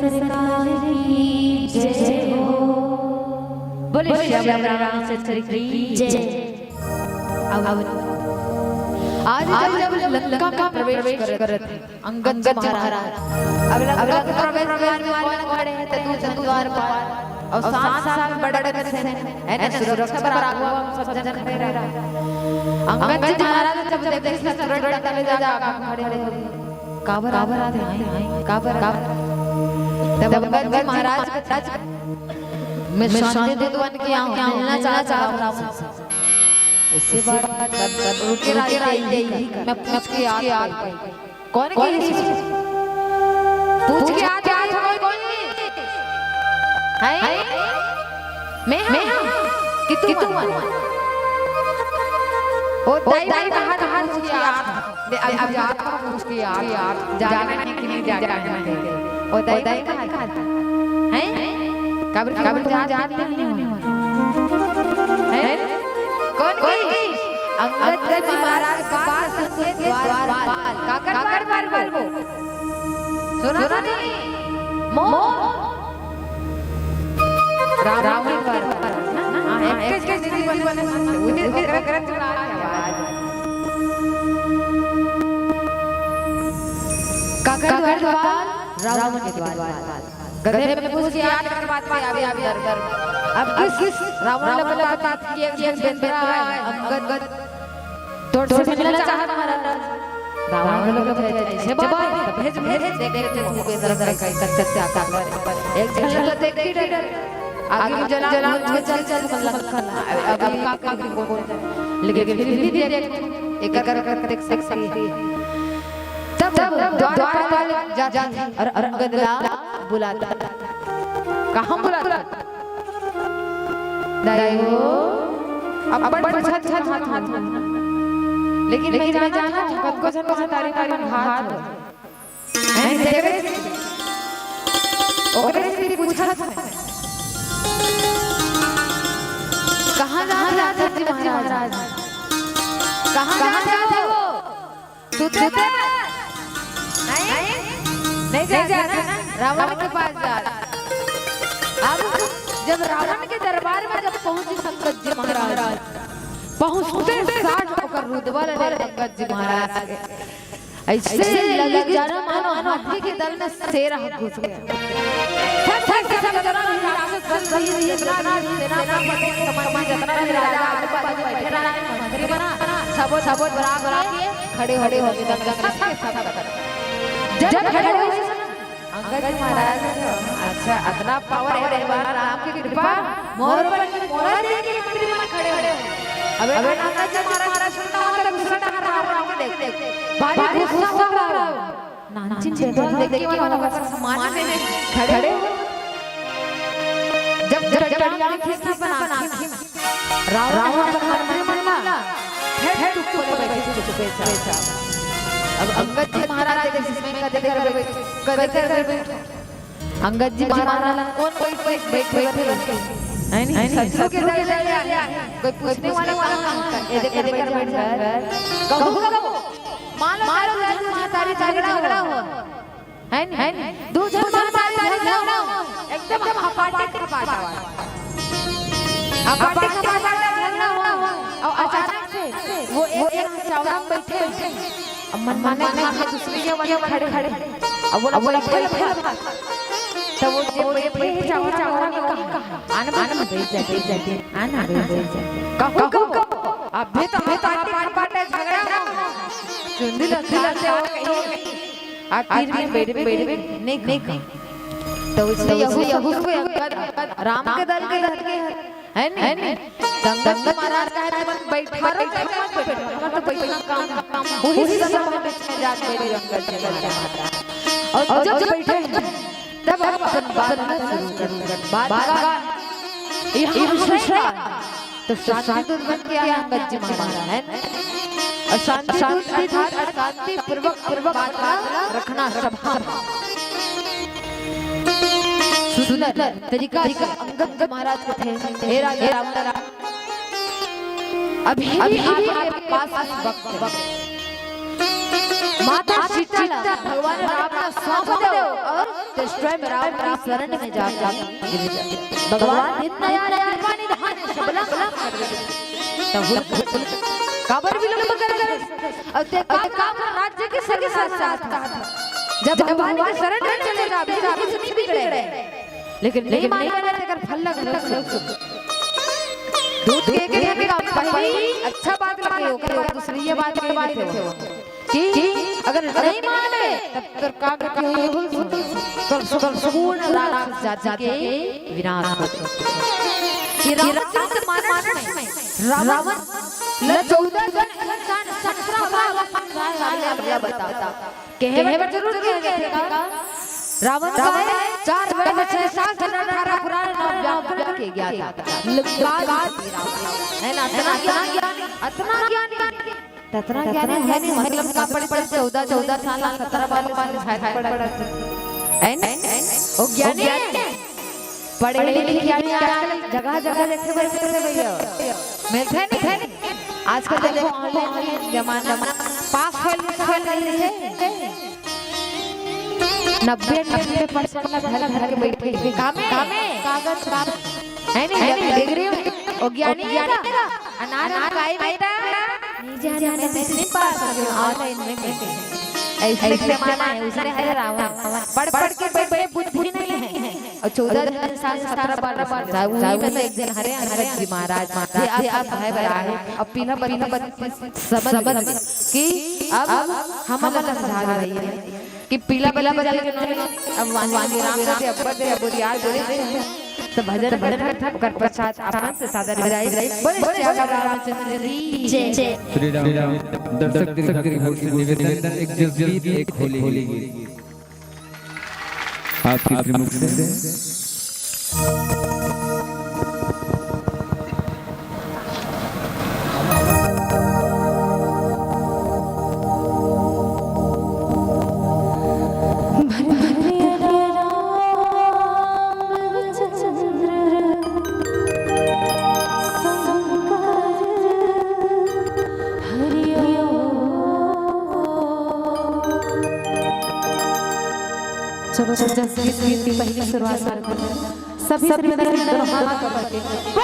सरकार की जय हो। बोले श्याम रामचंद्र की जय। अब आज जब लंका का प्रवेश करत हे अंगद जी महाराज, अब लंका के प्रवेश द्वार में कौन खड़े हैं? तो दूसरे द्वारपाल। और साथ साथ बड़े बड़े सेना, है ना, सुरक्षा पर आगू हम सब जन खड़े रहे। अंगद जी महाराज जब देखे, तुरंत डंडा ले जा आगू खड़े रहे। काबर, काबर आते हैं, काबर, काबर। तब अंगद जी महाराज के, मैं शांति दूत बन के आऊं, मिलना चाहता हूं। ऐसे बात, बात, बात, रुके रहिए, यही कर। मैं पूछ के आत हूं। कौन, कौन की? पूछ के आत हूं, कौन की? हैं? मैं हूं। कि तू, कि तू हन? ओ दाई, दाई, कहा, कहा पूछ के आत हूं। ले, अब, अब जा, पूछ के आत हूं। जाना है कि नहीं जाना है? ओ दाई, कहा, कहा? हैं? काबर, काबर तुम जात नहीं हो? हैं? कौन, कौन की? अंगद जी महाराज के पास के द्वारपाल। काकर द्वारपाल बोलबो? सुना, सुना नहीं? मोर। रावण के द्वारपाल। हां, एक के, के दीदी बने। उन्हें ओकरा, ओकरा चुना के आवाज। काकर द्वारपाल? रावण के द्वारपाल। गदहे में पूछ के आत हूं, बात पे आवे, आवे अंदर। अब किस रावण ने बोला, बता कि एक, एक बेंदरा है, अंगद तोर से मिलना चाहत महाराज। रावण बोला, "ऐसे बात है, तो भेज, भेज, देख, देख, तू बेंदरा का कैसे, कैसे आता है। एक झलक तो देख ही डर। आगे जला, जला, चल, चल, चल, मल्ला, मल्ला। अब, अब का, का, का, लेकिन फिर भी देख, एक कर, कर, देख सकती है।" तब द्वारपाल जाथे और अंगद ला बुलाथे। कहां बुलाथे? दाई हो, अपन पूछत हस, लेकिन मैं जानत हूं, कतको झन महतारी मन हाथ हो। हैं, तेरे से, ओकरे से पूछत हस। कहां जात हस जी महाराज? कहां जात हस वो? सुते बर? नहीं? नहीं जात हस ना? रावण के पास जात। अब जब रावण के दरबार में जब पहुंचे अंगद जी महाराज, पहुंचते साथ ओकर रुतबा ले अंगद जी महाराज के। ऐसे लगे जाना मानो हाथी के दल में शेर आ घुस गया। सब, सब, सब, जितना भी राक्षस दल रही, जितना भी सेनापति, कमांडर, जितना भी राजा आजू बाजू बैठे रहा, मंत्री बना, सबो, सबो बड़ा, बड़ा के खड़े हो गए, एकदम, एकदम, सब, सब, सब। जब खड़े हुए, अंगद जी महाराज, अच्छा, इतना पावर है, भगवान राम की कृपा, मोर ऊपर की मोला देख के मंत्री बना खड़े हो। अबे, अबे, अंगद जी महाराज सुनता हो तो दूसरा डहार रावण को देख, देख, भारी गुस्सा हो रहा हो। नानचिन बेंदरा देख के मन ओकर सम्मान में खड़े हो। जब, जब डंडा खींच के अपन आँखी में रावण अपन मन में मन ला, फेर चुप बोले बैठे चुपे सा। अब अंगद जी महाराज देखे, इसमें कदे कर बैठ, कदे कर बैठ। अंगद जी महाराज ला कौन कोई, कोई बैठ, बैठ, बैठ, है नहीं? शत्रु के दल ले आए। कोई पूछने वाला कहाँ है? ये देख, ये देख कर बैठ जा। कहू, कहू। मान लो, मान लो, महतारी झगड़ा हो। है नहीं? है नहीं? दू झन महतारी झगड़ा हो। एकदम हपाटे, हपाटा। हपाटे, हपाटा झगड़ा हो। और अचानक से वो एक, एक चौरा में बैठे, बैठे। अब मन माने खा के दूसरी के वाले खड़े, खड़े। अब बोला, अब बोला, "बैठे ला।" तो वो जे बैठे हे, चावड़ा, चावड़ा ने कहा, "आना, आना, बैठ जा, बैठ जा, आना, बैठ जा।" कहू, कहू, कहू। अभी तो, अभी तो हाथ पाट, पाट झगड़ा हो। चुंदी लत्ती लत्ते हो गई। अब फिर भी बैठ, बैठ, बैठ, नहीं, नहीं कहा। तो इसलिए यहू, यहू को अंगद राम के दल के, दल के है। है नी? है नी? संगत महाराज का है, तुमन बैठा, बैठा, मत बैठो, हमर तो बैठना काम, काम। वही समय में बीच में जात बैठे अंगद जी महाराज। और जब बैठे हैं, तब अपन बात करना शुरू करते हैं। बात का यहाँ विशेष है, तो शांति दूत बन के आए अंगद जी महाराज, है ना? और शांति दूत की था शांति पूर्वक, पूर्वक बात रखना सभा में। सुंदर तरीका से अंगद महाराज को थे, हे राजा रावण, अभी, अभी आपके पास वक्त है। माता सीता ला भगवान राम ला सौंप दो और चेष्टा में राम की शरण में जा, जा, भगवान दीनदयाल कृपा निधान सबला कर दे। तब हुन काबर विलंब कर दे? अउ ते का काम राज्य के सर्वनाश चाहत हे। जब भगवान के शरण में चले जाबे, कुछ नहीं बिगड़े। लेकिन नहीं माने, तेकर फल लग, लग, लग। दूध के, के, के का पहली अच्छा बात लगे, ओकर बाद दूसरी ये बात कही देथे वो। कि अगर नहीं माने, तब तोर का गति होही बोल सुन। तोर, तोर संपूर्ण राक्षस जाति के विनाश हो। कि रामचरित मानस में रावण ल चौदह जन इंसान सत्रह बार समझाए वाले अबला बताता। कहे बर जरूर कहे जाथे का? रावण का है, चार वेद, छह शास्त्र, अठारह पुराण, नौ व्याकरण के ज्ञाता। लंका है ना, अतना ज्ञानी, अतना ज्ञानी। ततना ज्ञानी है नहीं, मतलब का पढ़े, पढ़े चौदह, चौदह साल, सत्रह बार ले समझाए पड़त हे। हैं? ओ ज्ञानी है। पढ़े लिखे ज्ञानी आजकल जगह, जगह देखे बर मिलथे भैया। मिलथे नहीं? आजकल देखो online के जमाना, पास फेल में फेल नहीं है। नब्बे, नब्बे percent ला घर, घर के बैठे हे। कामे? कामे? कागज, कागज। है नहीं? डिग्री, ओ ज्ञानी हे का? अनार, अनार खाई बेटा। नहीं जाने, नहीं पास हो गया, online में। ऐसे जमाना है, उसने हरे रावण। पढ़, पढ़ के बे-, बे-, बुद्धि नहीं है। अउ चौदह जन साल, सत्रह बार, साल, उही में तो एक जन हरे अंगद जी महाराज, जे आप समझाए बर आए, अउ पीला, पीला समझ कि अब हमन ला समझा रही है कि पीला, पीला बदल के नोनी, अब वांगे राम दे, अब्बर दे, अब्बर यार दे, तो भजन, भजन, ओकर पश्चात आप मन से सादर विदाई। बोले श्री रामचंद्र जी जय। श्री राम। दर्शक दीर्घा की ओर से निवेदन, एक जसगीत, एक होली गीत। आपके श्रीमुख से। चलो, जसगीत की पहली शुरुआत करते हैं। सभी श्रीमती दोनों हाथ ऊपर करके।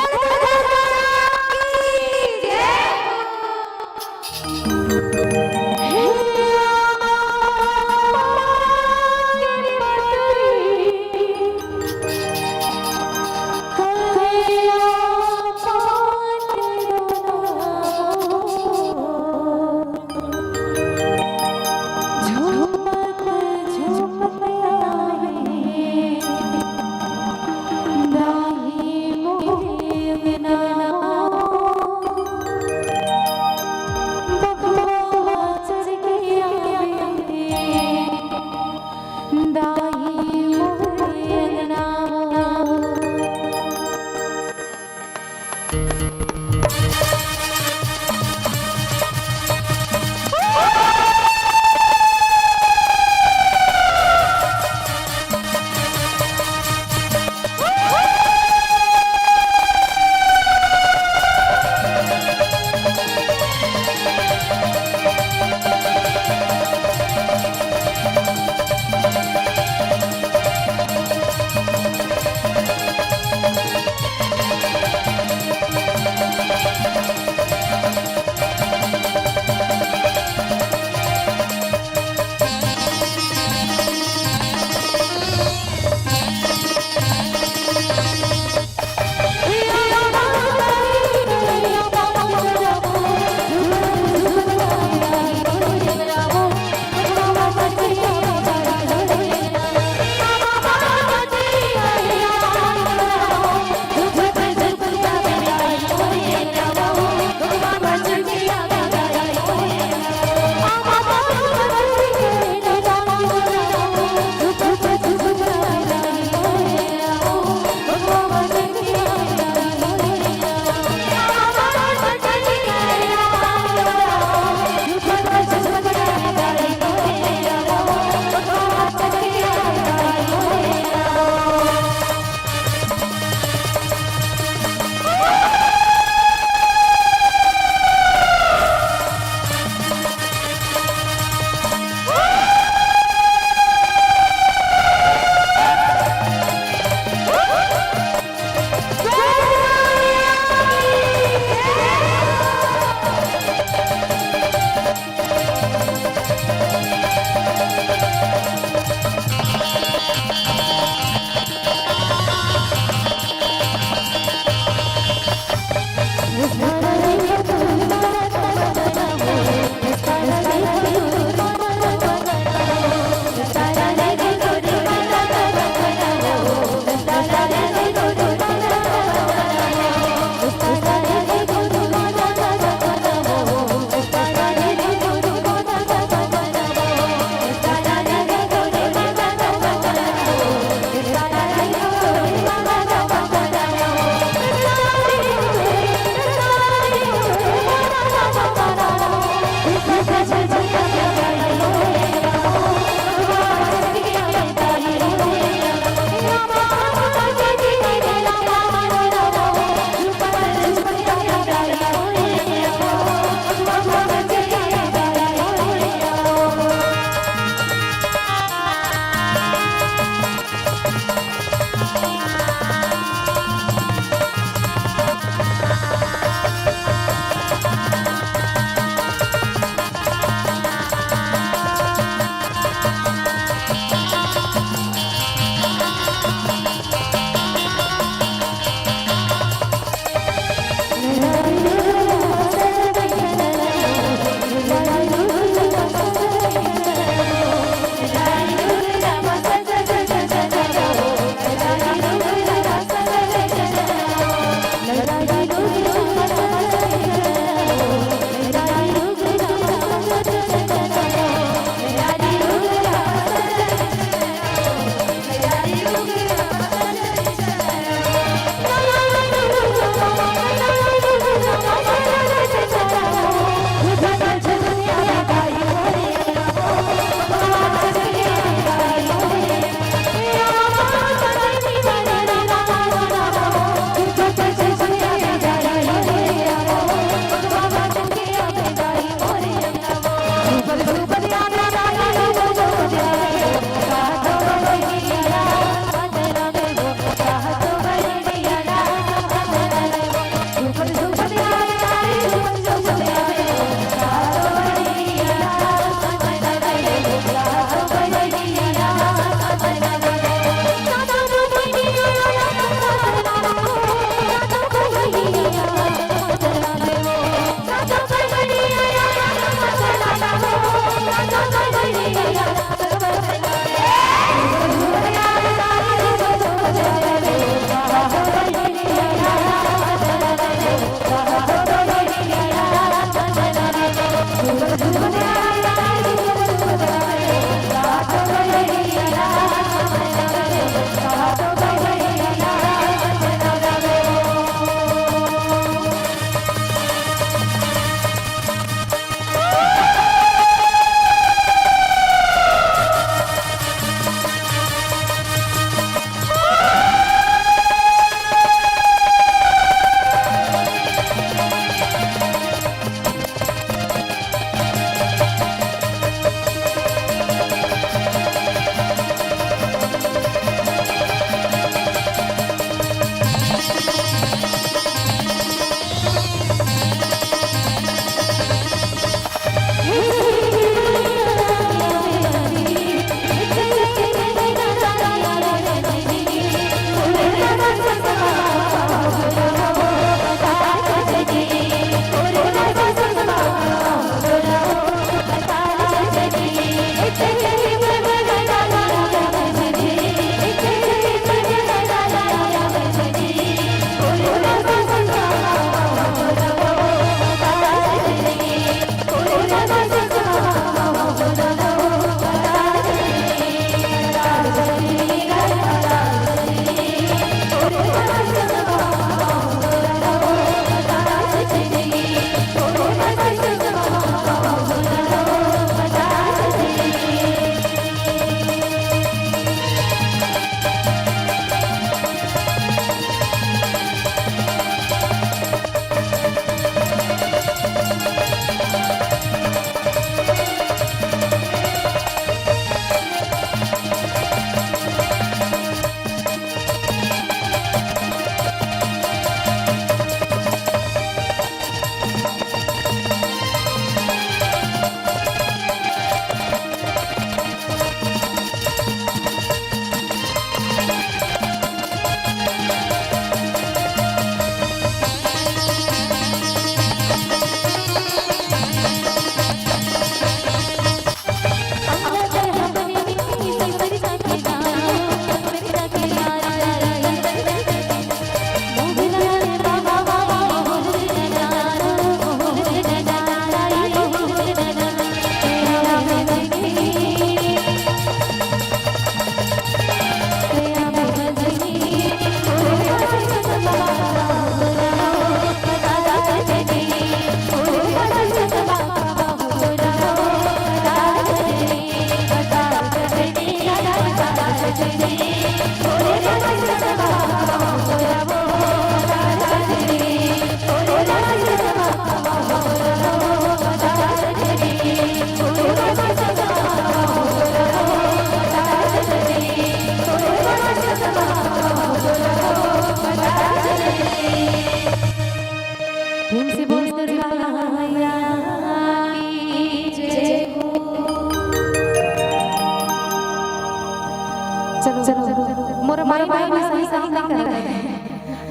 मोर माई बाई भी सही काम नहीं करत हे।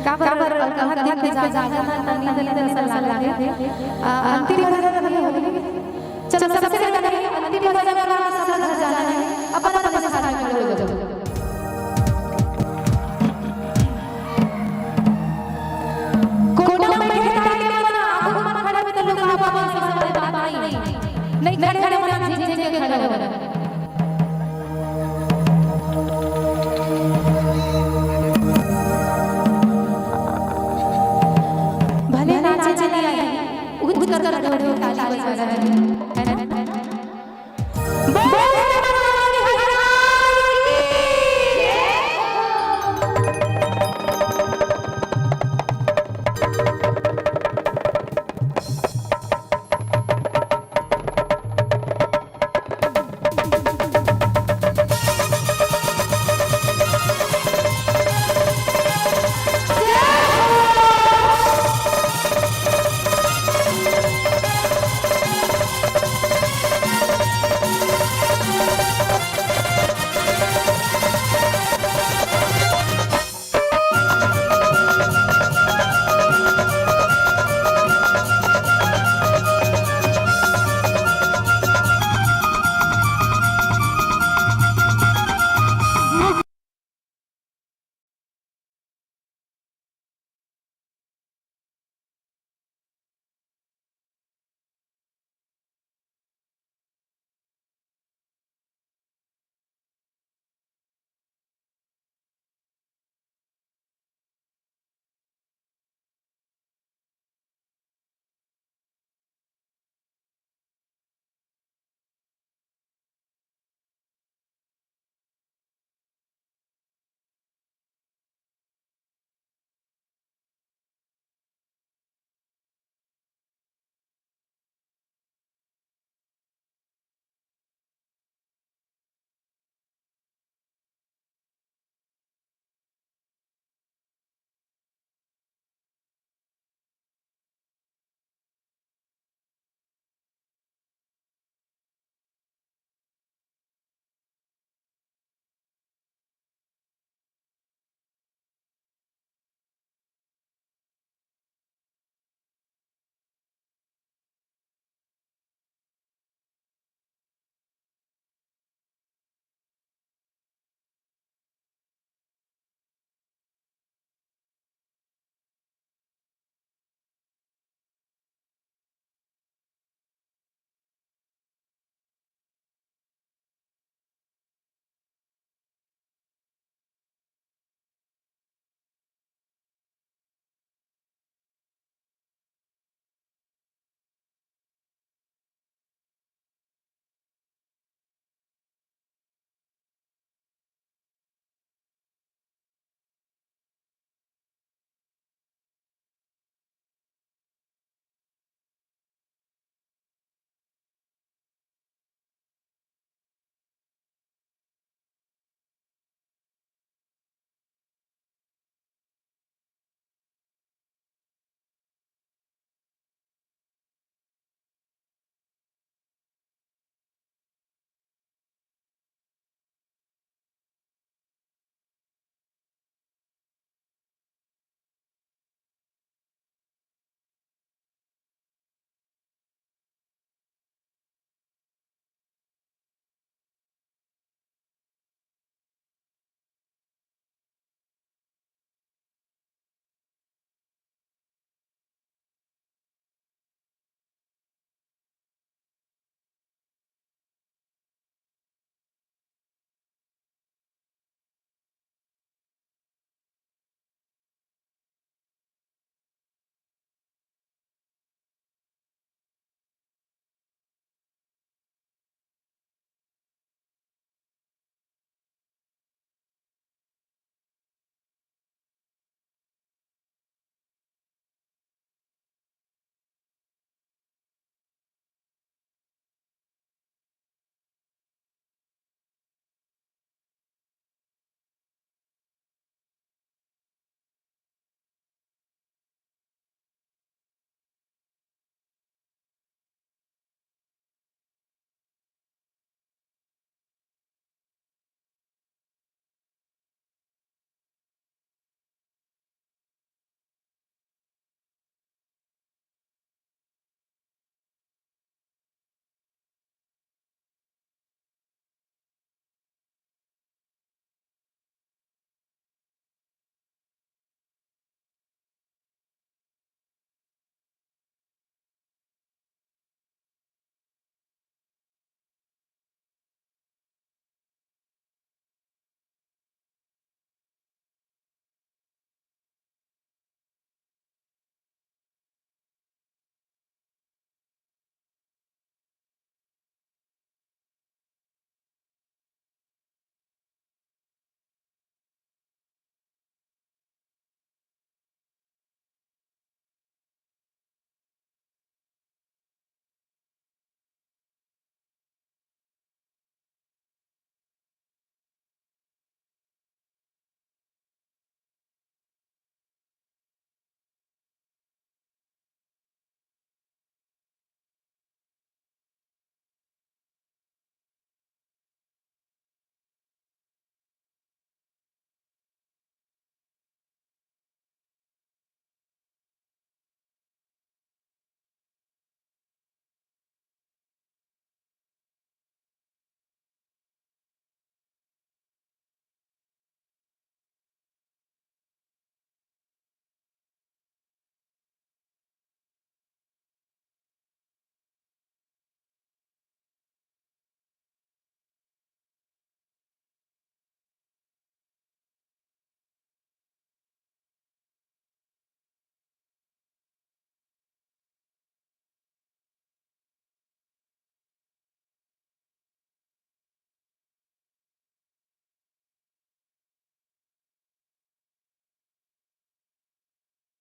काबर, काबर, काबर दिन के जागरण, नींद, नींद असन लागत हे। आ, अंतिम